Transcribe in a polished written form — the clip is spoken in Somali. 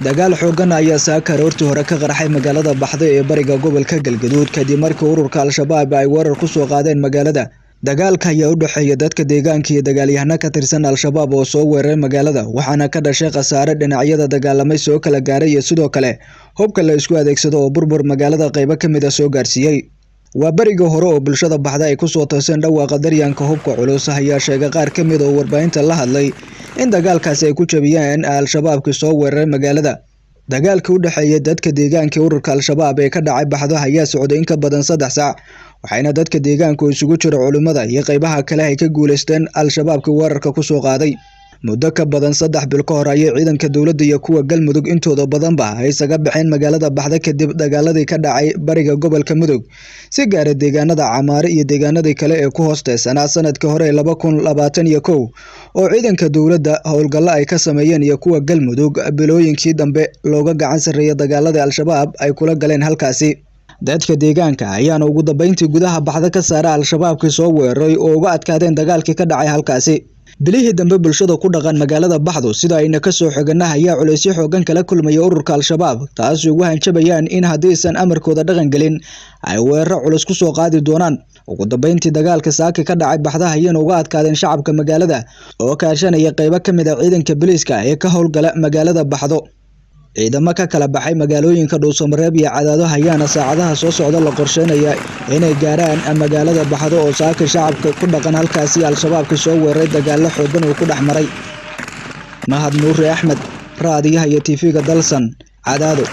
Dagaal xooggan ayaa saaka aroortii hore ka qarxay magaalada Baxdo ee bariga gobolka Galgaduud kadib markii ururka Al-Shabaab ay weerar ku soo qaadeen magaalada. Dagaalka ayaa u dhexeeya dadka deegaanka iyo dagaalyahano ka tirsan Al-Shabaab oo soo weeraray magaalada, waxaana ka dhashay khasaare dhinacyada dagaalamay soo kala gaaray iyo sidoo kale hubka la isku adeegsado oo burbur magaalada qaybo ka mid ah soo gaarsiiyey. Waa berigii hore oo bulshada Baxda ay ku soo tooseen dhawaaqa daryanka hubka culus ayaa sheegay qaar ka mid ah oo warbaahinta la hadlay in dagaalkaasi ay ku jabiyeen Al-Shabaabkii soo weeraray magaalada. Dagaalkii u dhexeeyay dadka deegaanka ee ururka Al-Shabaab ee ka dhacay Baxdo ayaa socday in ka badan 3 saac, waxayna dadka deegaanka oo isugu jira culimada iyo qaybaha kale ay ka guuleysteen Al-Shabaabkii weerarka ku soo qaaday. Muddo ka badan 3 bil ka hor ayay ciidanka dowladda iyo kuwa Galmudug intooda badanba ay isaga baxeen magaalada Baxdo kadib dagaaladii ka dhacay bariga gobolka Mudug, si gaar ah deegaanada Camaare iyo deegaanadii kale ee ku hoosteesanaa sanadkii hore ee 2021 oo ciidanka dowladda howlgallo ay ka sameeyeen iyo kuwa Galmudug bilooyinkii dambe looga gacan sarreeyay dagaaladii Al-Shabaab ay kula galeen halkaasi. Dadka deegaanka ayaana ugu dambeyntii gudaha Baxdo ka saaray Al-Shabaabkii soo weeraray oo uga adkaadeen dagaalkii ka dhacay halkaasi. Bilihii dambe bulshada ku dhaqan magaalada Baxdo sida ayna ka soo xiganaha ayaa culeysyo xooggan kala kulmaya ururka Al-Shabaab, taasi ugu hanjabayaan in haddiisan amarkooda dhaqan gelin ay weeraro culus ku soo qaadi doonaan. Ugu dambeyntii dagaalka saaka ka dhacay Baxdo ayayna uga adkaadeen shacabka magaalada oo kaashanaya qaybo ka mid ah ciidanka booliiska ee ka howlgala magaalada Baxdo. Ciidamo ka kala baxay magaalooyinka Dhuusamareeb iyo Cadaado ayaana saacadaha soo socda la qorsheynayaa inay gaaraan magaalada Baxdo oo saaka shacabka ku dhaqan halkaasi Al-Shabaabka soo weeraray dagaallo xooggan uu ku dhex maray. Mahad Nuuri Axmed, raadiyaha iyo TV-ga Dalsan, Cadaado.